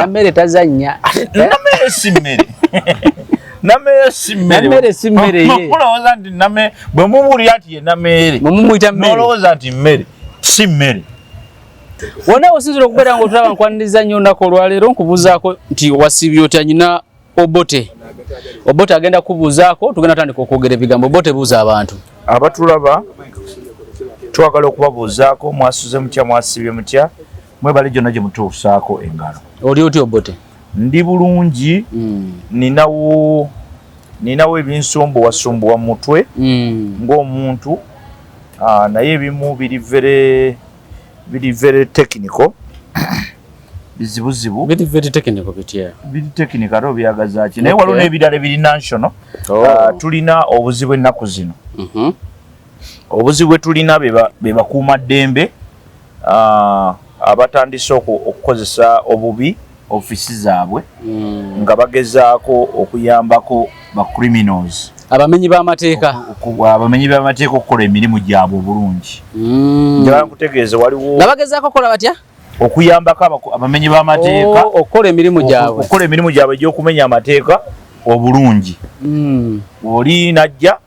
Nammere tazannya. Nammere si mmere. Nammere si mmere. Nammere si mmere ye. Mulowooza nti nammere bwe mubuulira nti ye nammere. Mwe mumuyita mmere. N'olowooza nti mmere si mmere. Wonna osinzira okubeera ng'otulaba, nkwaniriza nnyo olunaku olwaleero, nkubuuzaako nti wasiibye otya? Nyina Obote. Obote agenda kubuuzaako, tugenda tandika okwogera ebigambo. Obote, buuza abantu. Abatulaba twagala okubabuuzaako, mwasuze mutya, mwasiibye mutya? Mwebale gyonna gye mutuusaako engalo. Oli otya, Obote? Ndi bulungi. Ninawo ebinsumbuwasumbuwa mu mutwe ng'omuntu, naye ebimu biri very technical, bizibuzibu. Biri very technical bitya? Biri technical ate obyagaza ki? Naye waliwo n'ebirala ebiri national. Tulina obuzibu ennaku zino. Obuzibu bwe tulina be bakuumaddembe abatandise okukozesa obubi ofiisi zaabwe nga bagezaako okuyambako ba criminals. Abamenyi b'amateeka. Abamenyi b'amateeka okukola emirimu gyabwe obulungi. Njagala nkutegeeze waliwo Nga bagezaako okukola batya? Okuyambako abamenyi b'amateeka. Oh, okukola emirimu gyabwe. Okukola emirimu gyabwe egy'okumenya amateeka obulungi. Oli najja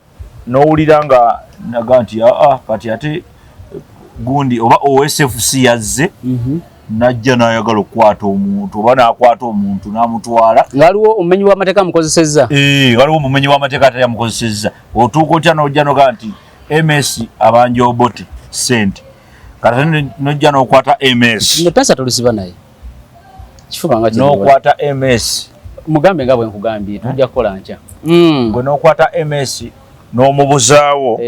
n'owulira nga naga nti aa, kati ate gundi oba OSFC yazze, najja n'ayagala okukwata omuntu oba n'akwata omuntu n'amutwala. Ng'aliwo omumenyi w'amateeka amukozesezza. Eh, waliwo omumenyi w'amateeka ate yamukozesezza. Otuuka otya n'ojja noga nti MS abanja Obote sente, kati ate nojja n'okwata MS. Nno pensa tolisiba naye kifuba nga kiri. N'okwata MS. Mugambe nga bwe nkugambye, tujja kukola nkya. Gwe n'okwata MS n'omubuzaawo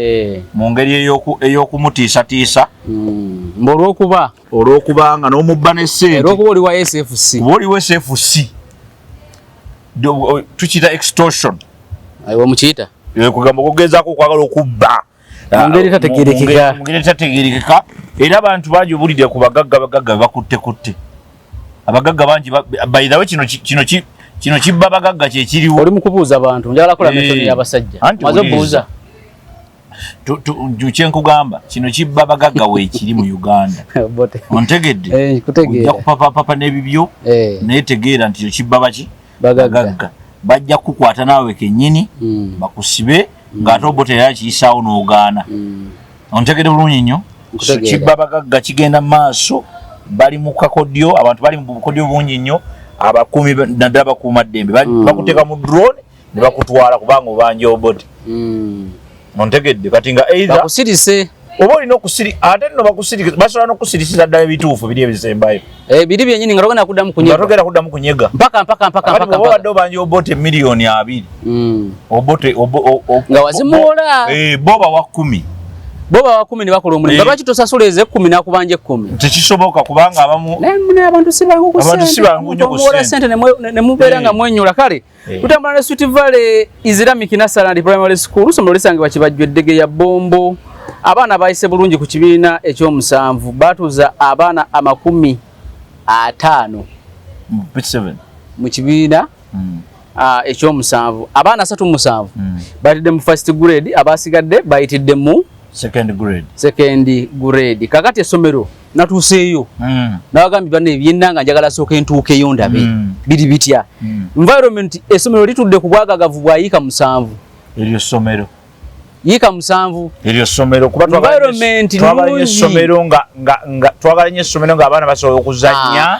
mu ngeri ey'okumutiisatiisa. Mbu olw'okuba Olw'okubanga n'omubba ne ssente. Olw'okuba oli wa SFC. Kuba oli wa SFC, tukiyita extortion. Ayiwa, mukiyita. Kugamba okugezaako okwagala okubba. Mu ngeri etategeerekeka. Mu ngeri etategeerekeka. Era abantu bangi obulidde ku bagagga, bagagga bakutte kutte abagagga bangi. By the way, kino kibba bagagga kyekiriwo. Oli mu kubuuza bantu, njagala kola mention y'abasajja. Anti maze wuliriza. Obuuza. Kyenkugamba kino kibba bagagga weekiri mu Uganda. Bote. Ontegedde? Eh, nkutegeera. Ojja kupapapapa n'ebibyo, naye tegeera nti kibba baki? Bagagga. Bagagga bajja kukukwata naawe kennyini, bakusibe ng'ate Obote era kiyisaawo n'ogaana. Ontegedde bulungi nnyo? Nkutegeera. Kibba bagagga kigenda mu maaso, bali mu kakodyo, abantu bali mu bukodyo bungi nnyo. Abakuumi naddala bakuuma ddembe bakuteeka mu drone ne bakutwala kubanga obanja Obote. Ontegedde? Kati nga either bakusirise. Oba olina okusiri, ate nno bakusiri, basobola n'okusirisiza ddala ebituufu biri ebisembayo. Eh, biri byennyini nga togenda kuddamu nga kunyega. Togenda kuddamu kunyega. Mpaka mpaka mpaka. Kati mpaka bw'oba mpaka. obadde obanja Obote 20 miliyoni, Obote Nga wazimuwola. Eh, bo bawa 10. Bo bawa 10 ne bakola omulimu. Eh. Lwaki tosasula ez'ekkumi n'akubanja 10? Tekisoboka kubanga abamu Naye mune abantu si bangu ku Abantu si ssente. bangu nnyo ku Omuntu omuwola ssente. ssente ne mubeera nga mwenyola kale. Tutambula ne Sweet Valley Islamic Nursery and Primary School, somero lisangibwa Kibajjo, Eddege ya Bombo. Abaana bayise bulungi ku kibiina ekyomusanvu, batuuza abaana 50 P7. Mu kibiina ekyomusanvu, abaana 37 bayitidde mu first grade, abasigadde bayitidde mu second grade. Second grade. Kakati essomero natuuseeyo, nabagambye banne ebyenna nga njagala sooka entuukeyo ndabe biri bitya. Environment, essomero litudde ku bwagagavu bwa yiika 7. Eryo ssomero. Yiika 7. Eryo ssomero kuba Environment twagala nnyo nnungi. essomero nga twagala nnyo essomero ng'abaana basobola okuzannya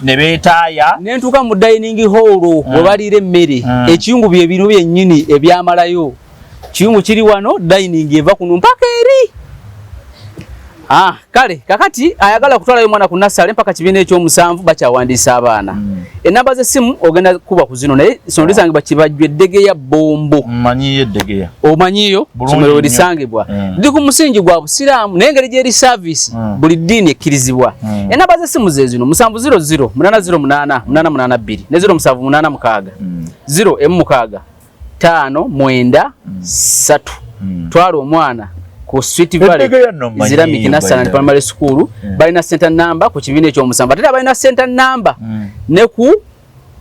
ne beetaaya. Nentuuka mu dining hall we baliira emmere. Ekiyungu bye bino byennyini ebyamalayo. Kiyungu kiri wano, dining eva kuno mpaka eri. Ah, kale kakati ayagala kutwalayo omwana ku nursery mpaka kibiina ekyomusanvu, bakyawandiisa abaana. Enamba z'essimu ogenda kuba ku zino, naye essomero lisangibwa Kibajjo, Eddegeya, Bombo. Mmanyiyo Eddegeya. Omanyiyo? Bulungi Somero nnyo. lisangibwa liri ku musingi gwa Busiraamu, naye engeri gyeri service, buli ddiini ekkirizibwa. Enamba z'essimu ze zino: 700 808 882 ne 0786 016 593. Twala omwana ku Sweet Valley Eddegeya nno mmanyiyo, Islamic Nursery and by the way. Primary School. Balina center number ku kibiina ekyomusanvu, ate era balina center number ne ku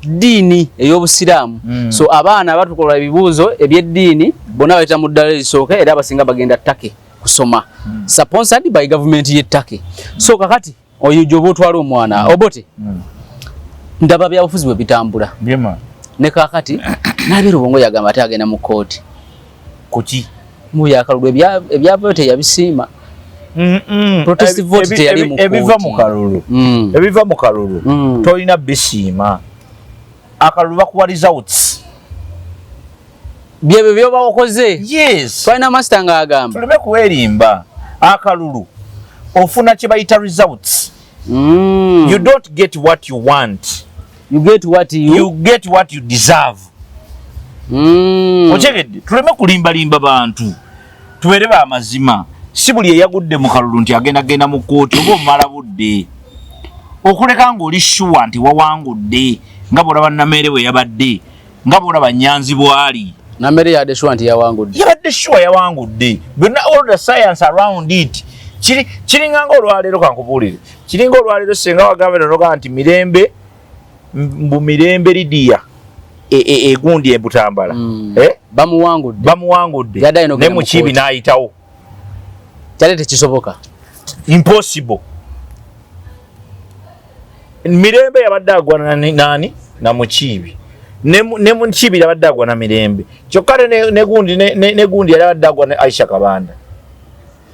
ddiini ey'Obusiraamu. So abaana batukola ebibuuzo ebyeddiini bonna bayita mu ddala erisooka, era abasinga bagenda Turkey kusoma, sponsored by government ye Turkey. So kakati oyo gyoba otwala omwana, Obote. Ndaba byabufuzi bwe bitambula. Byema. Ne kaakati n'abeera Rubongoya yagamba ate agenda mu kkooti. Kuki? Mu byakalulu ebyavayo teyabisiima. Protest vote teyali mu Ebiva mu kalulu. Ebiva mu kalulu. Tolina bisiima. Akalulu bakuwa results. Byebyo byoba okoze. Yes. Twalina master ng'agamba. Tuleme kuwerimba. Akalulu ofuna kye bayita results. You don't get what you want. You get what you, You get what you deserve. Okyegedde, tuleme kulimbalimba bantu, tubeere bamazima. Si buli eyagudde mu kalulu nti agenda genda mu kkooti oba omumala budde okuleka ng'oli sure nti wawangudde, nga bw'olaba Nameere bwe yabadde, nga bw'olaba Nyanzi bw'ali. Nameere yadde sure nti yawangudde. Yabadde sure yawangudde byonna, all the science around it. Kiringa nga olwaleero, kankubuulire, kiringa olwaleero senga wagamba nonogaa nti Mirembe, mbu Mirembe Lidiya egundi ebutambala. Eh? Bamuwangudde. Bamuwangudde. Yadde alina ne okugenda mu Mukiibi kkooti. N'ayitawo. Kyali tekisoboka. Impossible. Mirembe yabadde agwa nani na Mukiibi, ne Mukiibi yabadde agwa na Mirembe, kyokka ne gundi ne gundi yali abadde agwa ne Aisha Kabanda.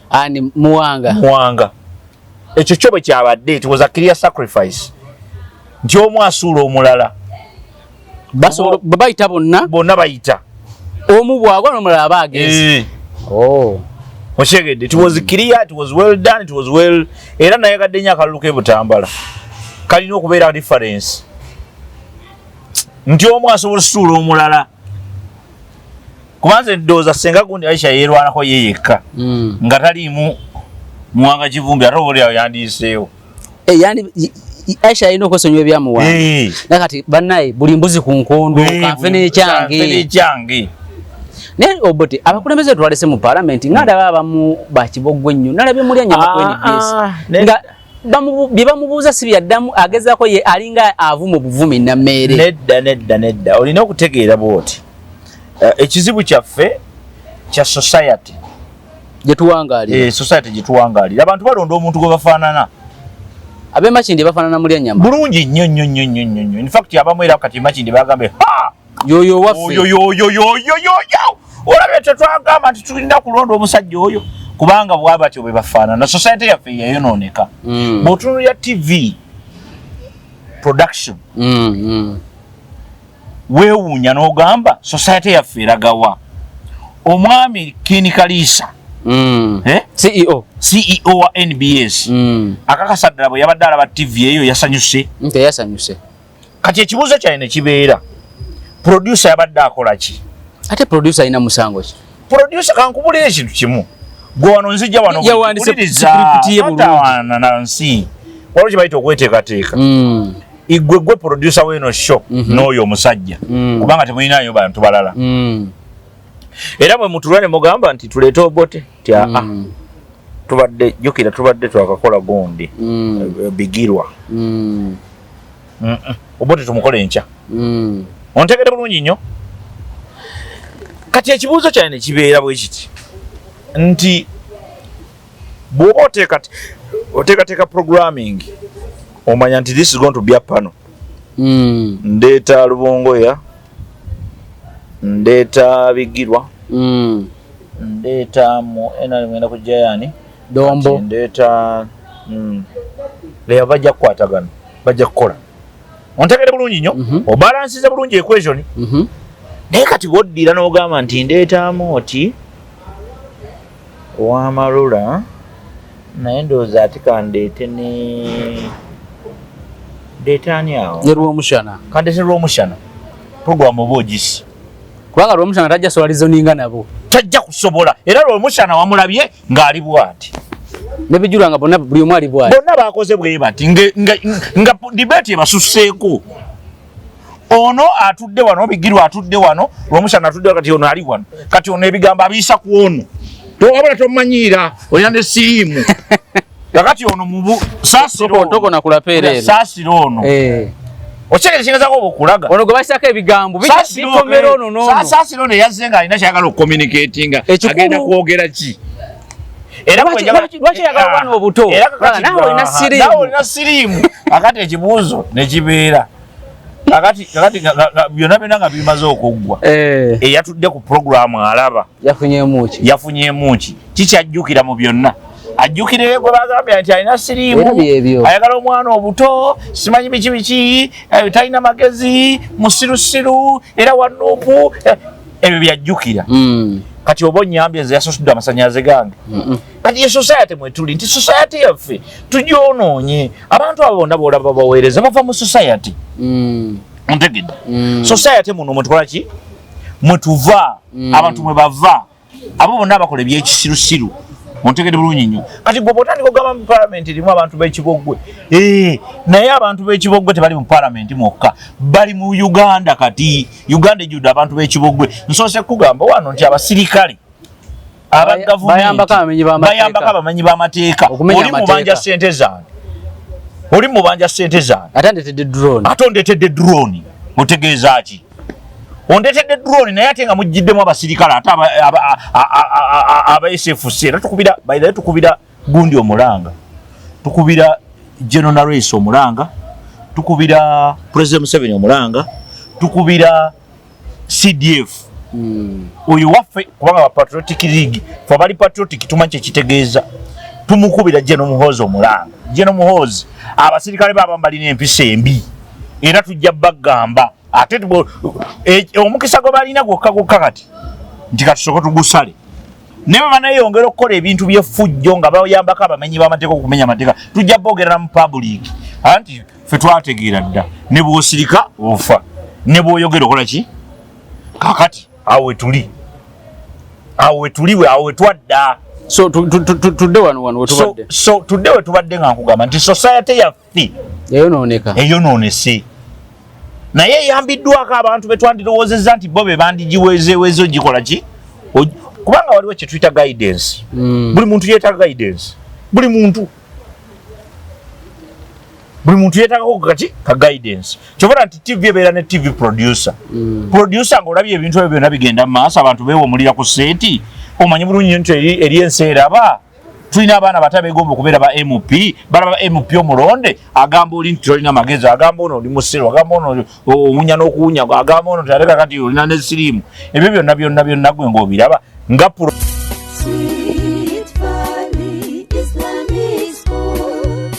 Ani, Muwanga? Muwanga. Ekyo kyo bwe kyabadde, it was a clear sacrifice nti omu asuula omulala. Basobola bwe bayita bonna. Bonna bayita. Omu bwagwa n'omulala aba agenze. Eh. Oh. Okyegedde, it was clear, it was well done, it was well. Era nayagadde nnyo akalulu k'e Butambala, kalina okubeera reference nti omu asobola osuula omulala, kubanze ndowooza senga gundi Aisha yeerwanako ye yekka nga taliimu Muwanga Kivumbi, ate oba oliawo yandiyiseewo. Eh, yani Aisha alina okwesonyiwa ebyamuwanga. Eh. Naye kati bannaye, buli mbuzi ku nkondo, Eh, kanfe kanfe n'ekyange. N'ekyange. Naye Obote, abakulembeze twalese mu paalamenti nga ndaba abamu bakiboggwe nnyo, nalabye mulya nyama ku NBS Ah, nga bye bamubuuza si byaddamu, agezaako ye alinga avuma obuvumi Nammeere. Nedda, nedda, nedda, olina okutegeera bwoti. Ekizibu kyaffe kya society gye tuwangaalira. Eh, society gye tuwangaalira, abantu balonda omuntu gwe bafaanana. Ab'emakindi bafaanana mulya nyama. Bulungi nnyo nnyo nnyo nnyo nnyo nnyo. In fact, abamu era kati Makindi bagambe ha yoyo waffe. Oyo yoyo yoyo yoyo, olabye, tetwagamba nti tulina kulonda omusajja oyo kubanga bwa batyo bwe bafaanana. Society yaffe yayonooneka. Bw'otunulira TV production, weewuunya n'ogamba society yaffe eragawa. Omwami Kin Kariisa, eh? CEO. CEO wa NBS, akakasa ddala bwe yabadde alaba TV eyo yasanyuse. Nte yasanyuse. Kati ekibuuzo kyange ne kibeera, producer yabadde akola ki? Ate producer alina musango ki? Producer, kankubulira ekintu kimu, gwe wano nzijja wano Yawandiise wuliriza, script ye bulungi. totawaana na nsi, waliwo kye bayita okweteekateeka. Igwe gwe producer w'eno show n'oyo omusajja, kubanga temulinayo bantu balala, era bwe mutulwa ne mugamba nti tuleete Obote ti aa, tubadde jjukira tubadde twakakola gundi, Bigirwa. Obote tumukole enkya. Ontegere bulungi nnyo. Kati ekibuuzo kyange ne kibeera bwe kiti nti bw'oba oteekateeka programming, omanya nti this is going to be a panel. Ndeeta Lubongoya, ndeeta Bigirwa, ndeeta mu NRM ngenda kujja yani? Dombo. Kati ndeeta leo bajja kukwatagana, bajja kukola. Ontegere bulungi nnyo. Obalansiza bulungi equation. Naye kati bwoddira n'ogamba nti ndeetaamu oti owamalula, naye ndowooza ate kandeete ne ndeete ani awo? Ne Lwomushana. Kandeete Lwomushana, program oba ogisi. Kubanga Lwomushana tajja sobola reasoninga nabo. Tajja kusobola. Era Lwomushana wamulabye ng'ali bw'ati. Ne Bijula, nga bonna buli omu ali bwati. Bonna bakoze bwe bati nga debate ebasusseeko. Ono atudde wano, Bigirwa atudde wano, Lwomushana atudde wano, kati ono ali wano, kati ono ebigambo abiyisa ku ono, towabula tomanyiira, olina ne siriimu. Kakati ono mubu saasira ono. Tokona kulapeera eno. Saasira ono. Eh. Okyegere kingezako okulaga. Ono gwe basako ebigambo bikomera ono n'ono. Saasira ono yazze nga alina kyayagala okucommunicatinga. Ekikulu- Agenda kwogera ki? Era Lwaki oyagala obwana obuto? Era kakati Naawe olina siriimu. Naawe olina siriimu. Akati ekibuuzo ne kibeera Kakati byonna byonna nga bimaze okuggwa, eyatudde ku programu alaba yafunyemu ki? Yafunyemu ki? Kikyajjukira mu byonna, ajjukire gwe bagambye nti alina siriimu, Era byebyo. Ayagala omwana obuto, simanyi biki biki, talina magezi, musirusiru, era wa NUP, ebyo byajjukira. Kati oba onyambye nze yasasudde amasanyalaze gange? Kati ye society mwetuli, nti society yaffe tugyonoonye. Abantu abo bonna boolaba baweereza bava mu society. Ontegedde? Society muno mwetukola ki, mwetuva, abantu mwe bava, abo bonna abakola ebyekisirusiru. Ontegedde bulungi nnyo? Kati gwe bwotandika ogamba mu palamenti erimu abantu b'ekibogwe, naye abantu b'ekibogwe tebali mu palamenti mwokka, bali mu Uganda. Kati Uganda ejjudde abantu b'ekibogwe. Nsoose kugamba wano nti abasirikale aba gavumenti Bayambako abamenyi b'amateeka. Bayambako abamenyi b'amateeka. Okumenya Oli amateeka. mubanja sente zange, oli mubanja sente zange. Ate andetedde drone. Ate ondetedde drone, otegeeza ki? Ondetedde drone, naye ate nga muggiddemu abasirikale, ate aba SFC. Era tukubira, by the way, tukubira gundi omulanga, tukubira General Nares omulanga, tukubira President Museveni omulanga, tukubira CDF oyo waffe, kubanga ba Patriotic League, fe abali patriotic tumanyi kyekitegeeza. Tumukubira General Muhoozi omulanga. General Muhoozi, abasirikale baabamu balina empisa embi, era tujja bagamba. Ate omukisa gwe balina gwokka gwokka kati nti katusooke tugusale, naye bwe banayongera okukola ebintu by'effujjo nga bayambako abamenyi b'amateeka okumenya amateeka, tujja bogerera mu public. Anti ffe twategeera dda, ne bw'osirika ofa, ne bw'oyogera okola ki. Kakati awo wetuli, awo wetuli, awo wetwadda. So tudde wano wetubadde. So tudde wetubadde, nga nkugamba nti society yaffe Yayonooneka. Eyonoonese, naye eyambiddwako abantu betwandirowoozezza nti bo be bandigiwezeeweze ogikola ki. Kubanga waliwo kyetuyita guidance. Buli muntu yeetaaga guidance, buli muntu yeetaagako kati ka guidance. Kyobala nti TV ebeera ne TV producer. Producer ng'olabye ebintu ebyo byonna bigenda mu maaso, abantu beewomulira ku set, omanyi bulungi nti eri ensi eraba. Tulina abaana bato abeegomba okubeera ba MP, balaba MP omulonde agamba oli nti tolina magezi, agamba ono oli musiru, agamba ono owunya n'okuwunya, agamba ono taleka, kati olina ne siriimu. Ebyo byonna byonna byonna gwe ng'obiraba nga pro Sweet Valley Islamic School.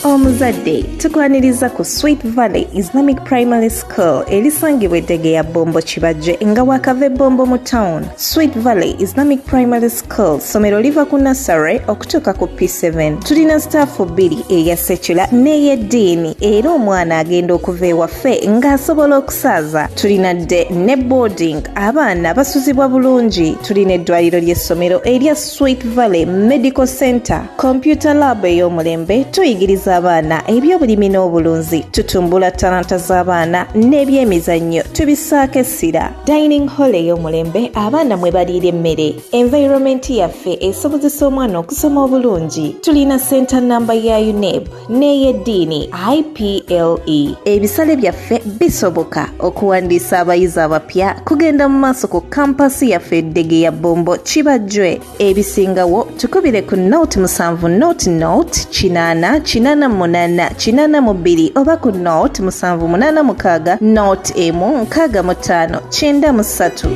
Omuzadde, tukwaniriza ku Sweet Valley Islamic Primary School erisangibwa eddege ya Bombo Kibajje, nga wakava ebombo mu town. Sweet Valley Islamic Primary School ssomero liva ku nursery okutuuka ku P7. Tulina staff bbiri, eya secular n'ey'eddiini, era omwana agenda okuva ewaffe ng'asobola okusaaza. Tulina day ne boarding, abaana basuzibwa bulungi. Tulina eddwaliro ly'essomero erya Sweet Valley Medical Center, computer lab ey'omulembe. Tuyigiriza abaana ebyobulimi n'obulunzi, tutumbula talanta z'abaana, n'ebyemizannyo tubissaako essira. Dining hall ey'omulembe abaana mwe baliira emmere. Environment yaffe esobozesa omwana okusoma obulungi. Tulina center namba ya UNEB n'ey'eddiini IPLE. Ebisale byaffe bisoboka. Okuwandiisa abayizi abapya kugenda mu maaso ku campus yaffe eddege ya Bombo Kibajjwe. Ebisingawo tukubire ku 07 00 80 88 82 oba ku 0786 01 65 93.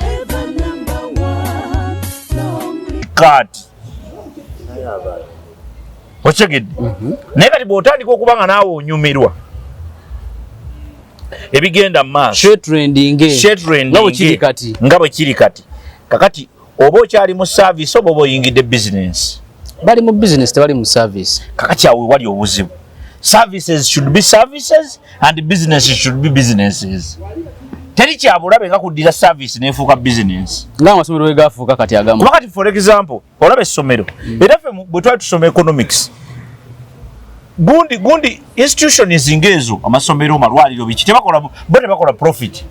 Ever number one. Long Kati okitegedde? Naye kati bw'otandika okuba nga naawe onyumirwa ebigenda mu maaso, Shetrending. Shetrending. Nga bwe kiri kati. Nga bwe kiri kati. Kakati oba okyali mu service oba oyingidde business? Bali mu business, tebali mu service. Kakati awo wali obuzibu. Services should be services and businesses should be businesses. Teri kyabulabe nga kuddira service nefuuka business. Nga amasomero we gafuuka kati agamu. Kuba kati, for example, olaba essomero, era ffe bwe twali tusoma economics, gundi gundi institutions ng'ezo, amasomero, malwaliro, biki, tebakola, bo tebakola profit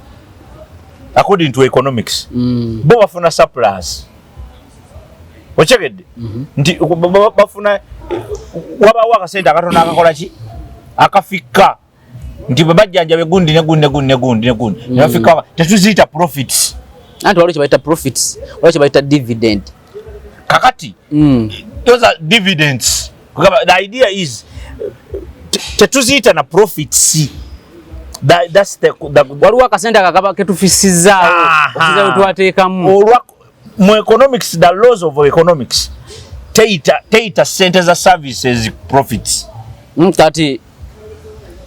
according to economics. Bo bafuna surplus. Okyegedde nti bafuna, wabaawo akasente akatono akakola ki, akafikka, nti bwe bajjanjaba egundi negundi negundi negundi negundi nebafikka, tetuziyita profits. Anti waliwo kyebayita profits, waliwo kyebayita dividend. Kakati those are dividends. Kugamba, the idea is tetuziyita na profits. That's the Waliwo akasente akakaba ketufisizaawo okusinza bwe twateekamu. Olwa mu economics, the laws of economics teyita sente za services profits. Kati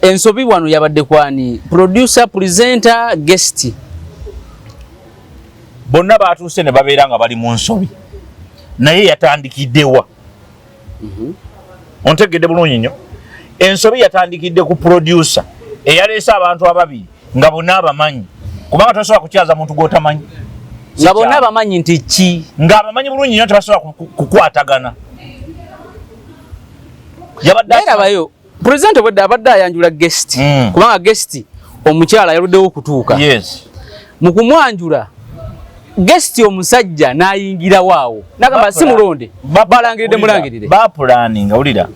ensobi wano yabadde kwani? Producer, presenter, guest? Bonna batuuse ne babeera nga bali mu nsobi, naye yatandikiddewa? Ontegedde bulungi nnyo? Ensobi yatandikidde ku producer eyaleese abantu ababiri nga bonna abamanyi, kubanga tosobola kukyaza muntu gw'otamanyi. Nga bonna bamanyi nti ki? Ng'abamanyi bulungi nnyo, tebasobola kukwatagana. Yabadde Naye rabayo presenter obwedde abadde ayanjula guest, kubanga guest omukyala yaluddewo okutuuka. Mu kumwanjula guest omusajja n'ayingirawo awo nagamba si mulonde, balangiridde mulangirire. Bapulaninga, wulira,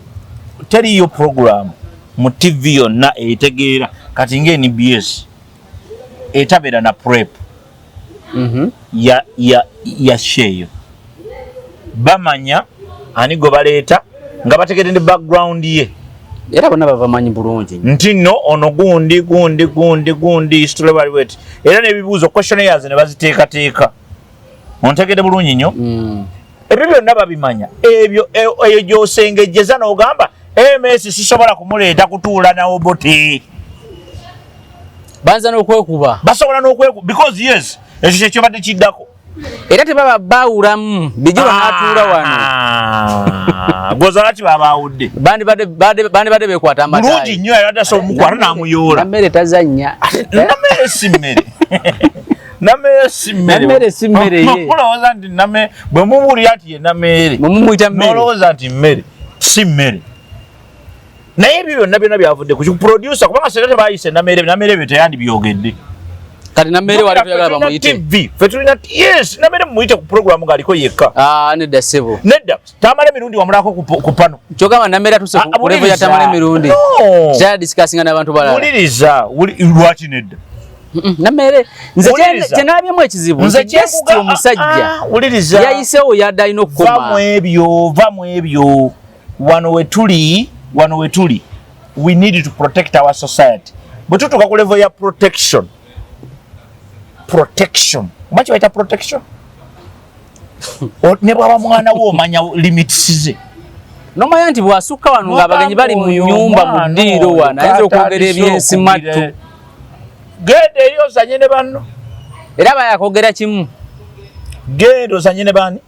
teriyo program mu TV yonna etegeera kati nga NBS etabeera na prep ya show eyo. Bamanya ani gwe baleeta nga bategedde ne background ye. Era bonna babamanyi bulungi. Nti nno ono gundi gundi gundi gundi story bali bweti, era n'ebibuuzo, questionnaires, ne baziteekateeka. Ontegedde bulungi nnyo? Ebyo byonna babimanya. Ebyo eyo gy'osengejjeza n'ogamba ms sisobola kumuleeta kutuula na Obote. Banza n'okwekuba. Basobola n'okweku, because yes, ekyo kyekyobadde kiddako. Era tebaba baawulamu bijirwa n'atuula wano. Ah, gwoza lwaki babaawudde? Bandibadde bekwata Bulungi amataayi. nnyo, yabadde asobola omukwata n'amuyoola. Nammere tazannya. Nammere si mmere, nammere si mmere. Nammere si mmere ye. Mulowooza nti nammere, bwe mubuulira nti ye nammere, Mumuyita mmere. Nolowooza nti mmere, si mmere. Naye ebyo byonna byonna byavudde ku producer, kubanga senga tebayise nammere, nammere ebyo teyandibyogedde. Kati nammere wali toyagala bamuyite? TV ffe tulina, yes, nammere mumuyite ku program ng'aliko yekka. Ah, nedda ssebo. Nedda, Tamala Emirundi wamulako ku pano. Kyogamba nammere atuse Ah, ku level ya wuliriza. Tamala Emirundi? No. Kyala discussinga n'abantu balala. Wuliriza, lwaki nedda? Nammere nze Wuliriza. kyenabyemu ekizibu Nze nti guest omusajja Ah, wuliriza. yayiseewo yadde alina Va mu okukoma. ebyo, va mu ebyo. Wano wetuli, wano wetuli, we need to protect our society. Bwe tutuuka ku level ya protection, protection oba kibaita protection, ne bwaba mwana wo, omanya limits ze. Nomanya nti bw'asukka wano ng'abagenyi bali mu Oyo nnyumba mu omwana ddiiro oyo wano ayinza okwogera katandise ebyensimattu. Genda eri ozanye ne banno. Era bayakwogera kimu. Genda ozanye ne bani.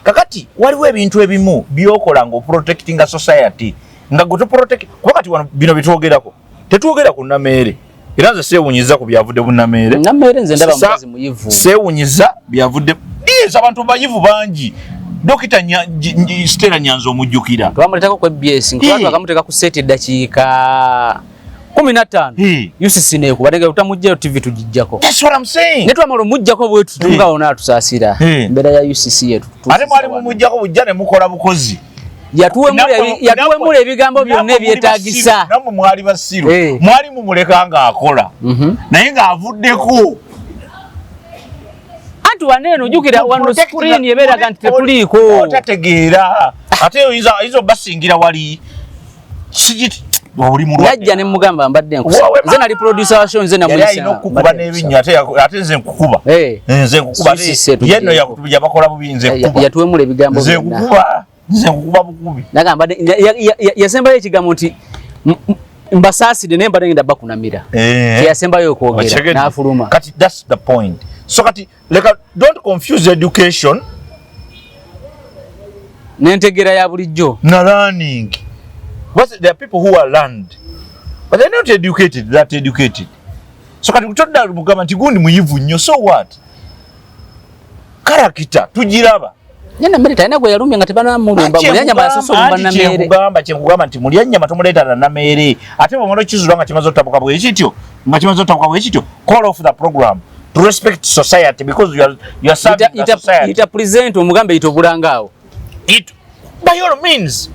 Kakati waliwo ebintu ebimu byokola nga oprotectinga society, nga gwe toprotect, kuba kati wano bino bitwogerako, tetwogera ku Nameere. Era nze seewunyiza ku byavudde bunameere. Nammere nze ndaba mukazi muyivu. Seewunyiza byavudde. Yes, abantu bayivu bangi. Dokita Stella Nyanza omujjukira? Twamuleetako ku ABS Hii. twakamuteeka ku set eddakiika 15. Hii. UCC neekuba nenge tutamugjayo, TV tugijjako. That's what I'm saying. Ne twamala omuggyako bwe tutunga wona atusaasira. Hii. Embeera ya UCC yetu. Ate mwali mumuggyako bujja ne mukola bukozi. Yatuwemula ebigambo byonna Nammwe muli ebyetaagisa. basiru. Nammwe mwali basiru. Eh. Mwali mumuleka ng'akola, naye ng'avuddeko. Anti wano eno ojjukira wano screen ebeeraga nti tetuliiko. Otategeera, ate oyinza obasingira wali sigiti oli mulwadde. Yajja ne mugamba mbadde nkusaba. Wowe Nze nali producer wa show, nze yali namuyisa. alina okukuba n'ebinnya, ate nze nkukuba. Eh. Nze nkukuba. Si, si, Ate ye nno yabakola bubi, nze nkukuba. Yatuwemula ebigambo Nze byonna. nkukuba, nze nkukuba bukubi. Nagamba yasembayo ekigambo nti mbasaasidde naye mbadde ngenda bakunamira. Eh. Teyasembayo okwogera Okitegedde? n'afuluma. Kati that's the point. So kati leka, don't confuse education N'entegeera ya bulijjo. Na learning. But there are people who are learned but they're not educated, that educated. So kati kutodda mugamba nti gundi muyivu nnyo, so what? Character tugiraba. Nye Nammere talina gwe yalumye nga tebanamulumba. Mulyanyama yasoose olumba Anti Nammere. Kyenkugamba nti Mulyanyama tomuleeta na Nameere. Ate bwomala okizula nga kimaze otabuka bwe kityo, nga kimaze otabuka bwe kityo, call off the program to respect society, because you are serving the society. Yita present omugambe yita obulanga awo. It, by all means,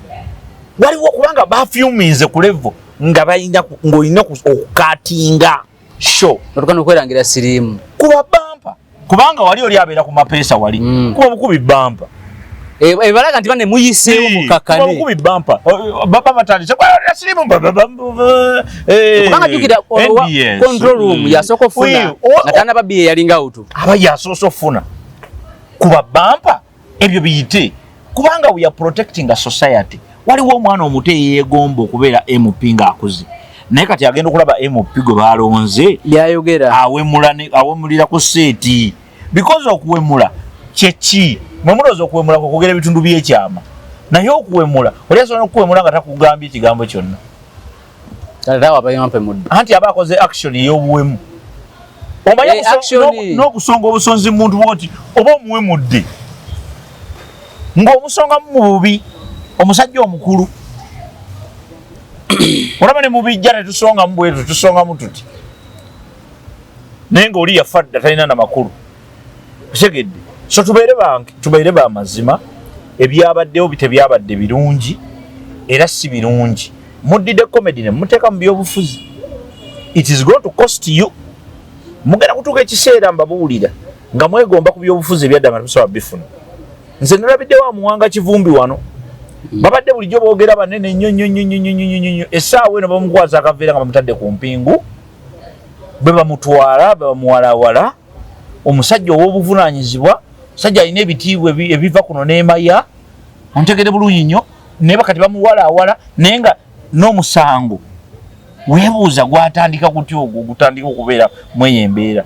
waliwo kubanga bafuminze ku level nga balina ng'olina okukatinga show. Otuka n'okwerangira siriimu. Kuba bampa, kubanga wali oli abeera ku mapeesa wali. Kuba bukubi bampa. Ebalaga nti bane muyiseewo mukakane. Kubi bampa baba batandise sirimu. Kubanga jjukira control room yasooka ofuna nga tanaba biye yalinga out. Aba yasoose ofuna kuba bampa ebyo biyite, kubanga we are protecting a society. Waliwo omwana omuto eyeegomba okubeera MP ng'akuze, naye kati agenda okulaba MP gwe balonze byayogera awemulira ku seat, because okuwemula kyeki? Mwe mulowooza okuwemula kwogera ebitundu by'ekyama, naye okuwemula oli asobola okuwemula nga takugambye ekigambo kyonna. Anti aba akoze action ey'obuwemu. Omanye n'okusonga obusonzi muntu bwoti oba omuwemudde ng'omusongamu mu bubi. Omusajja omukulu olaba ne mubijja tetusongamu bwetu, tusongamu tuti, naye ng'oli yafa dda, talina na makulu. Otegedde? So tubeere banke, tubeere bamazima. Ebyabaddewo tebyabadde birungi era si birungi. Muddidde comedy ne muteeka mu byobufuzi, it is going to cost you. Mugenda kutuuka ekiseera, mbabuulira, nga mwegomba ku byobufuzi ebyadda nga temusobola bifuna. Nze nalabiddewo Muwanga Kivumbi wano, babadde bulijjo boogera banene nnyo nnyo nnyo nnyo nnyo nnyo nnyo. Essaawa eno bamukwasa akaveera nga bamutadde ku mpingu, bwe bamutwala bwe bamuwalawala. Omusajja ow'obuvunaanyizibwa, omusajja alina ebitiibwa ebiva kuno n'emaya, ontegere bulungi nnyo, naye bakati bamuwalawala, naye nga n'omusango weebuuza gwatandika gutya ogwo gutandika okubeera mweyo embeera.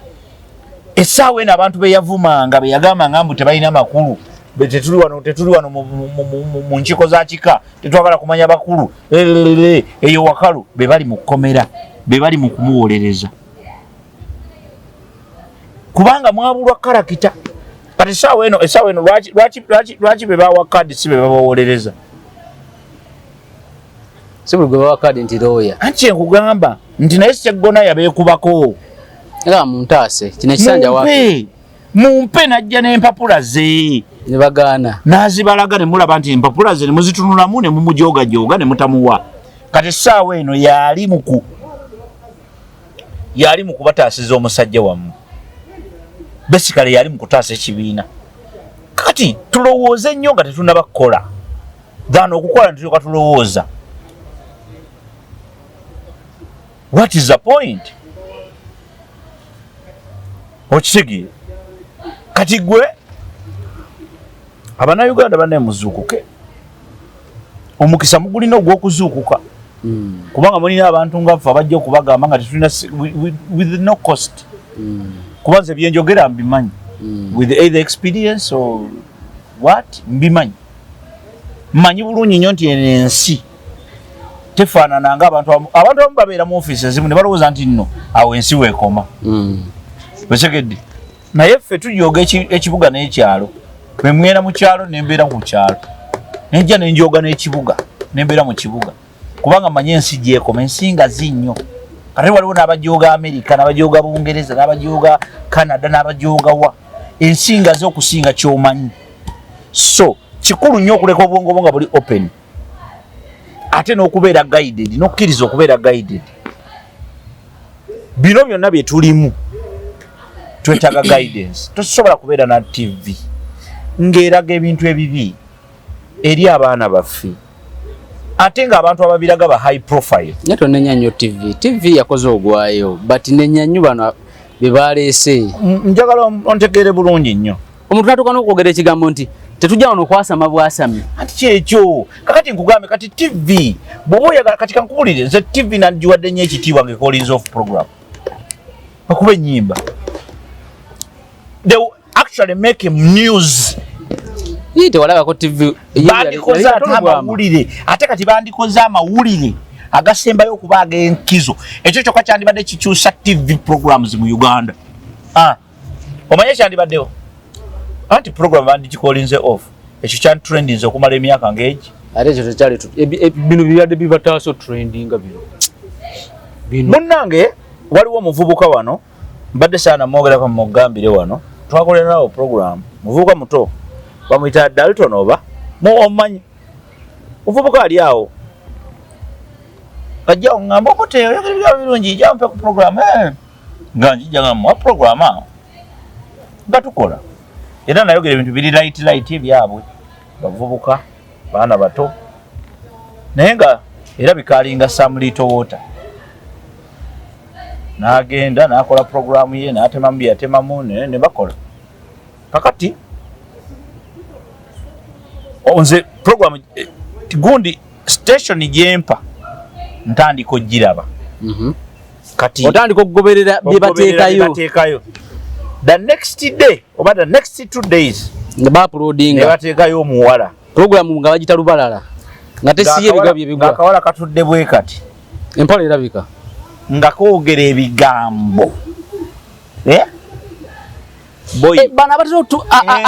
Essaawa eno abantu beyavumanga, beyagambanga mbu tebalina makulu, tetuli wano, tetuli wano mu nkiiko za kika, tetwagala kumanya bakulu eyo wakalu, be bali mu kkomera, be bali mu kumuwolereza, kubanga mwabulwa character. Kati essaawa eno lwaki be bawa kadi si be babawolereza? Si buli gwe bawa kadi nti looya. Anti kyenkugamba nti naye Seggona yabeekubako. Era muntaase kino ekisanja wa Mumpe, mumpe. Najja n'empapula ze. Ne bagaana. N'azibalaga ne mulaba nti empapula ze ne muzitunulamu ne mumujoogajoga ne mutamuwa. Kati essaawa eno yali mu kubataasiza omusajja wammwe, basically yali mu kutaasa ekibiina. Kati tulowooze nnyo nga tetunaba kukola than okukola netulyoka tulowooza. What is the point? Okitegeera? Kati gwe Abannayuganda bannaye, muzuukuke. Omukisa mugulina ogw'okuzuukuka, kubanga mulina abantu nga ffe abajja okubagamba nga tetulina with no cost, kuba nze byenjogera mbimanyi with either experience or what, mbimanyi, mmanyi bulungi nnyo nti eno ensi tefaanana nga abantu abamu. Abantu abamu babeera mu ofiisi ezimu ne balowooza nti nno awo ensi weekoma. Otegedde? Naye ffe tujooga ekibuga n'ekyalo. Bwe mwera mu kyalo, nembeera ku kyalo, nejja nenjooga n'ekibuga, nembeera mu kibuga, kubanga manye ensi gyekoma. Ensi nga zi nnyo. Kati waliwo n'abajooga Amerika, n'abajooga Bungereza, n'abajooga Canada, n'abajooga wa ensi nga zi okusinga kyomanyi. So kikulu nnyo okuleka obwongo bwo nga buli open, ate n'okubeera guided, n'okukkiriza okubeera guided. Bino byonna bye tulimu twetaaga guidance. Tosobola kubeera na TV ng'eraga ebintu ebibi eri abaana baffe, ate ng'abantu ababiraga ba high profile. Naye tonenya nnyo TV. TV yakoze ogwayo, but nenya nnyo bano be baleese. Njagala ontegeere bulungi nnyo. Omuntu natuuka n'okwogera ekigambo nti tetujja wano okwasama bwasami. Anti kyekyo kakati nkugambe, kati TV bw'oba oyagala, kati kankubulire, nze TV nandigiwadde nnyo ekitiibwa ng'ekolinze off program bakuba ennyimba. They will actually make news. Ii, tewalabako TV? Bandikoze ate amawulire, ate kati bandikoze amawulire agasembayo okuba ag'enkizo. Ekyo kyokka kyandibadde kikyusa TV programs mu Uganda. Ah, omanye kyandibaddewo anti program bandigikolinze off. Ekyo kyantrendinze okumala emyaka ng'egi. Ate ekyo tekyali bino bibadde bibataasa trendinga bino bino. Munnange, waliwo omuvubuka wano mbadde saana mwogerako, mugambire wano twakolera nawo program. Muvubuka muto bamuyita Dalton, oba mu omumanyi? Muvubuka ali awo ajja oŋŋamba, "Obote, oyogera ebigambo birungi, jja mpe ku program." Eh, nga njijja nga muwa program awo nga tukola, era nayogera ebintu biri light light ebyabwe. Bavubuka, baana bato, naye nga erabika alinga some little water. N'agenda n'akola programu ye, n'atemamu bye yatemamu, ne bakola. Kakati nze programu gundi station gyempa ntandika ogiraba. Kati otandika okugoberera bye bateekayo. Bateekayo the next day oba the next 2 days nga ne bauploadinga bateekayo omuwala. Programu nga bagita lubalala, nga tesiye ebigwa bye bigwa. Ng'akawala katudde bwe kati. Empala erabika. Nga koogera ebigambo. Eh? Boy. Eh, bano abatera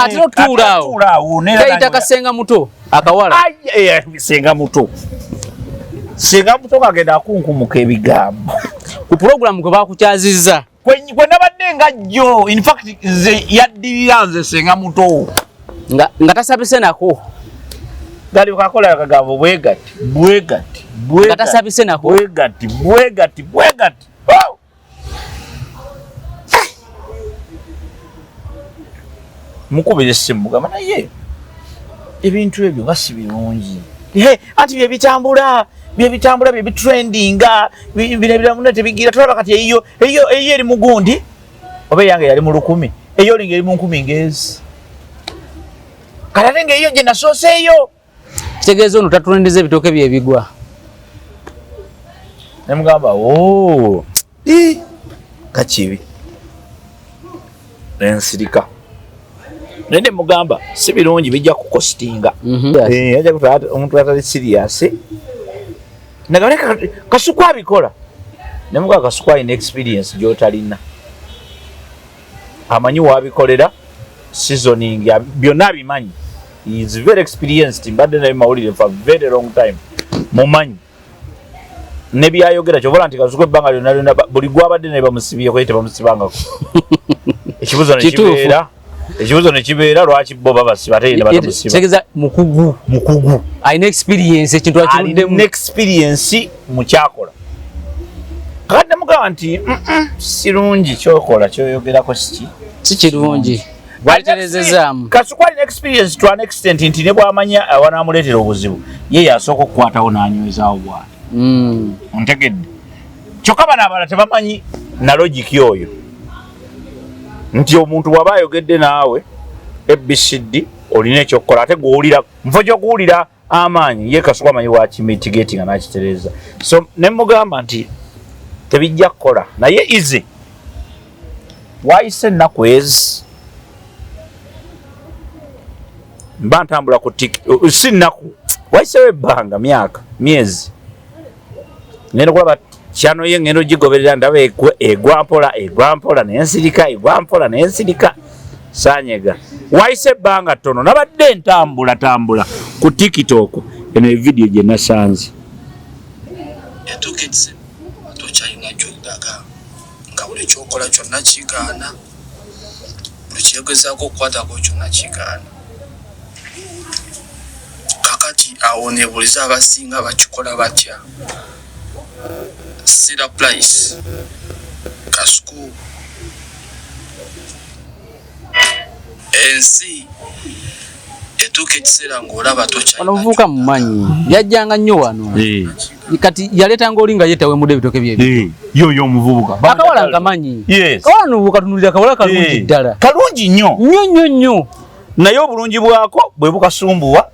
atera otuula awo. Atuula awo neera. Kayita kasenga muto akawala. Ai, senga muto, senga muto kagenda akunkumuka ebigambo ku puroguramu kwe bakukyazizza. Kwe nabadde nga jjo, in fact nze yaddirira nze senga muto. Nga tasabise nako. Gali kakola akagambo bwe gati bwe gati bwe Nga gati, tasabise nako. Bwe gati bwe gati bwe gati. Oh! Mukubira essimu, mugamba, naye ebintu ebyo nga si birungi. Anti byebitambula, byebitambula, byebitrendinga, bino ebiramu tebigira. Tulaba kati eyiyo eyiyo eyiyo eri mugundi, oba eyange yali mu 1000, eyo olinga eri mu 1000 ngezi. Kati ate ngaeyiyo gye nasooseeyo. Kitegeeza ono tatulendeza ebitooke bye ebigwa. Nemugamba, "Oh, kakibi." Nensirika, naye nemugamba si birungi, bijja kukostinga. Eh, ajja kutwala omuntu atali serious. Nagamba Kasuku abikola, nemugamba Kasuku alina experience gyotalina, amanyi wabikolera, seasoning byonna abimanyi. He is very experienced, mbadde naye mawulire for a very long time, mumanyi ne byayogera. Kyovola nti Kasuku ebbanga lyonna lyonna buli gwabadde naye bamusibyeko, ye tebamusibangako. Ekibuzo Kituufu. nekibeera, ekibuzo nekibeera, lwaki bo babasiba ate ye ne batamusiba? Kitegeeza mukugu. Mukugu. Alina experience, ekintu akiruddemu. Alina experience mu kyakola. Kakati nemugamba nti, "Sirungi kyokola, kyoyogerako siki." Si kirungi, bwaliterezezaamu. Kasuku alina experience to an extent nti ne bwamanya awanamuleetera obuzibu, ye yasooka okukwatawo n'anywezaawo bwati. Ontegedde? Kyokka bano abalala tebamanyi na logic oyo, nti omuntu bw'aba ayogedde naawe ABCD, olina ekyokukola, ate gwowulira nfo kyokuwulira amaanyi. Ye Kasuku amanyi wakimitigate nga nakitereeza. So ne mugamba nti tebijja kukola, naye ize wayise ennaku ezi mba ntambula ku TikTok, si nnaku, wayisewo ebbanga, myaka, myezi, ngenda okulaba kyano ye, ngenda ogigoberera, ndaba egwa mpola, egwa mpola, nensirika, egwa mpola, nensirika, sanyega. Wayise ebbanga ttono, nabadde ntambula tambula ku TikTok, eno evidiyo gye nasanze. Etuuka ekiseera tokyalina kyoddaga, nga buli kyokola kyonna kigaana, buli kyegezaako okukwatako kyonna kigaana. Kakati awo nebuliza, abasinga bakikola batya? Sira Price Kasuku, ensi etuuka ekiseera ng'olaba tokyalina. Ono omuvubuka mumanyi, yajjanga nnyo wano. Kati yaleetanga oli nga yeetawemudde ebitooke bye. Yoyo omuvubuka. Akawala nkamanyi. Yes. Kawala nobukatunuulira, kawala kalungi ddala. Kalungi nnyo. Nnyo nnyo nnyo. Naye obulungi bwako bwe bukasumbuwa,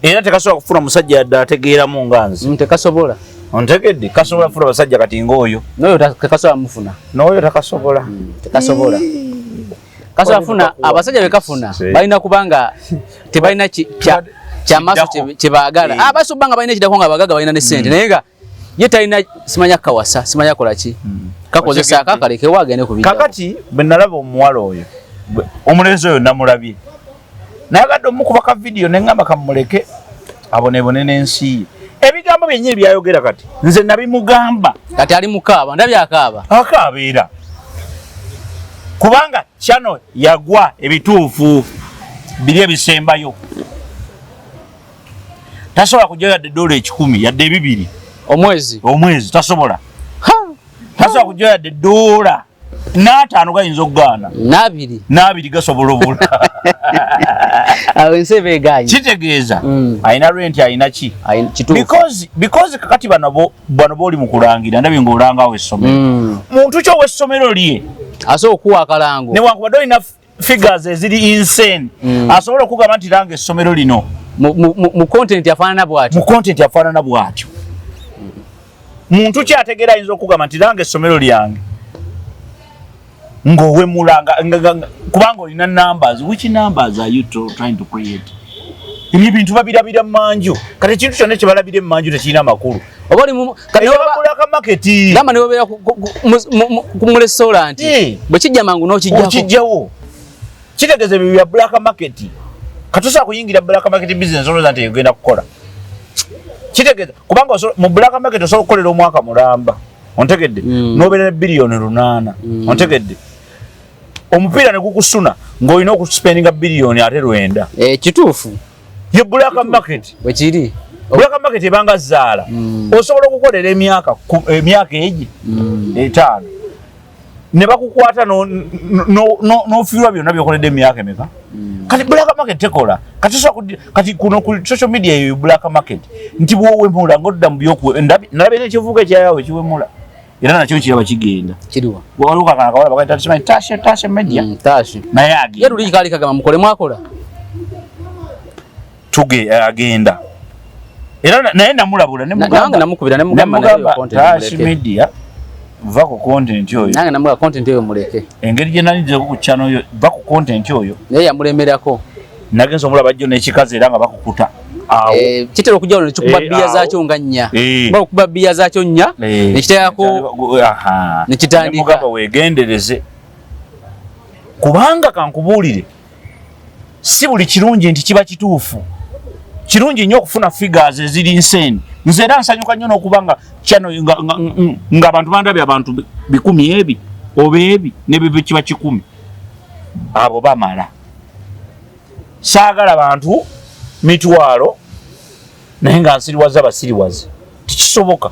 era tekasobola kufuna musajja yadde ategeeramu nga nze. Tekasobola. Ontegedde? Kasobola kufuna basajja kati ng'oyo. N'oyo tekasobola mufuna. N'oyo takasobola. Tekasobola. Kasobola funa abasajja bekafuna balina kubanga tebalina kyamaaso kyebaagala. Basobola nga balina ekidako, nga abagagga balina ne sente, naye nga ye talina, simanya kawasa, simanya kola ki, kakozesa akakalekewo agende ku bidda. Kakati bwe nalaba omuwala oyo, omulenzi oyo namulabye, nayagadde omukuba ka vidiyo, neŋŋamba kamuleke abonebone n'ensi ye. Ebigambo byennyini byayogera kati nze nabimugamba. Kati ali mukaaba, ndabye akaaba. Akaabeera kubanga kyano yagwa ebituufu biri ebisembayo, tasobola kujja yadde $100, yadde 200. Omwezi? Omwezi tasobola. Tasobola kujja yadde $. N'ataano gayinza okugaana. N'abiri. N'abiri gasobola obula. Awo ensi eba egaanye. Kitegeeza alina rent, alina ki. Because kakati bano b'oli mu kulangira, ndabye ng'olangawo essomero. Muntu ki ow'essomero lye asobola okuwa akalango? Newankubadde olina figures eziri insane, asobola okugamba nti langa essomero lino mu content afaanana bw'atyo. Mu content afaanana bw'atyo. Muntu ki ategeera ayinza okugamba nti langa essomero lyange ng'owemula, kubanga olina numbers? Which numbers are you trying to create? Ebyo ebintu babirabira mmanju. Kati ekintu kyonna kyebalabira emmanju tekirina makulu. Oba oli mu Black market. Gamba ne wobeera ku mu restaurant, bwe kijja mangu n'okijjako. Okijjawo. Kitegeeza ebyo bya black market. Katusobola kuyingira black market business olowooza nti egenda kukola. Kitegeeza kubanga mu black market osobola okukolera omwaka mulamba, ontegedde, n'obeera ne biliyoni 8, ontegedde, omupiira ne gukusuna ng'olina okuspendinga biliyoni ate 9. Eh, kituufu. Ye black market. Bwekiri. Black market ebanga zaala. Osobola okukolera emyaka egi 5 ne bakukwata n'ofiirwa byonna byokoledde emyaka emeka. Kati black market tekola. Kati osobola kati kuno ku social media eyo black market nti bwowemula ng'odda mu byokuwe. Nalabye n'ekivuga ekyayawe ekiwemula, era nakyo kiraba kigenda. Kiriwa? Waliwo kakana kawala bakaita simanyi Tashe, Tashe Media. Tashi. Naye Ye agenda. Luli kaali kagamba mukole mwakola. Tuge agenda era naye namulabula. Nange namukubira ne mugamba naye nemugamba content Tash muleke. Media, va ku content oyo. Nange namugamba content eyo muleke. Engeri gye nalizeko ku channel oyo, va ku content oyo. Naye yamulemerako. Nagenza omulaba jjo n'ekikazi era nga bakukuta awo. Eh, kitera okujja wano nekikuba Eh, bbiya awo. zaakyo nga nnya. Ba okuba bbiya zaakyo nnya, nekiteekako nekitandika. Nemugamba weegendereze, kubanga kankubuulire, si buli kirungi nti kiba kituufu. Kirungi nnyo okufuna figures eziri insane. Nze era nsanyuka nnyo n'okuba nga channel nga abantu bandabye, abantu 100 ebi oba ebi nebyo kiba 100, abo bamala. Saagala bantu mitwalo naye nga nsiriwaza basiriwaze, tekisoboka.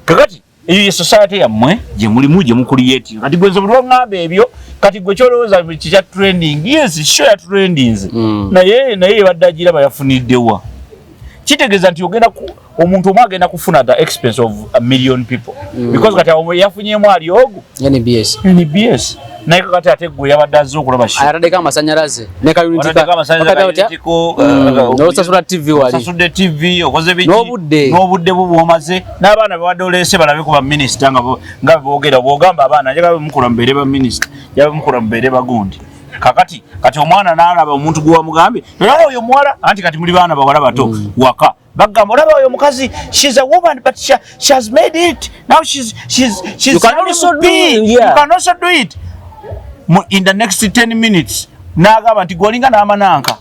Kakati eyo ye society yammwe gye mulimu gye mucreatinga. Kati gwe nze buli lwoŋŋamba ebyo, kati gwe kyolowooza kikya trending. Yes, show ya trendings, naye ebadde agiraba yafuniddewa? Kitegeeza nti ogenda omuntu omu agenda kufuna the expense of a million people, because kati awo yafunyemu ali ogu NBS. NBS. Naye kakati ate gwe yabadde azze okulaba show, Ataddeko amasanyalaze ne kayuniti. Wataddeko amasanyalaze, kayunitiko, N'osasula TV wali. Osasudde TV, okoze biki. N'obudde. N'obudde bwo bw'omaze n'abaana bewadde oleese balabe ku baminisita nga boogera. Bw'ogamba abaana, njagala bemukula mubeere baminisita, njagala bemukula mubeere bagundi. Kakati kati omwana n'alaba omuntu gwe wamugambye, olaba oyo muwala, anti kati muli baana bawala bato waka, bagamba olaba oyo omukazi, she's a woman but she has made it now, she's You can an also MP. do it, yeah. You can also do it. In the next 10 minutes n'agamba nti gweolinga n'amananka.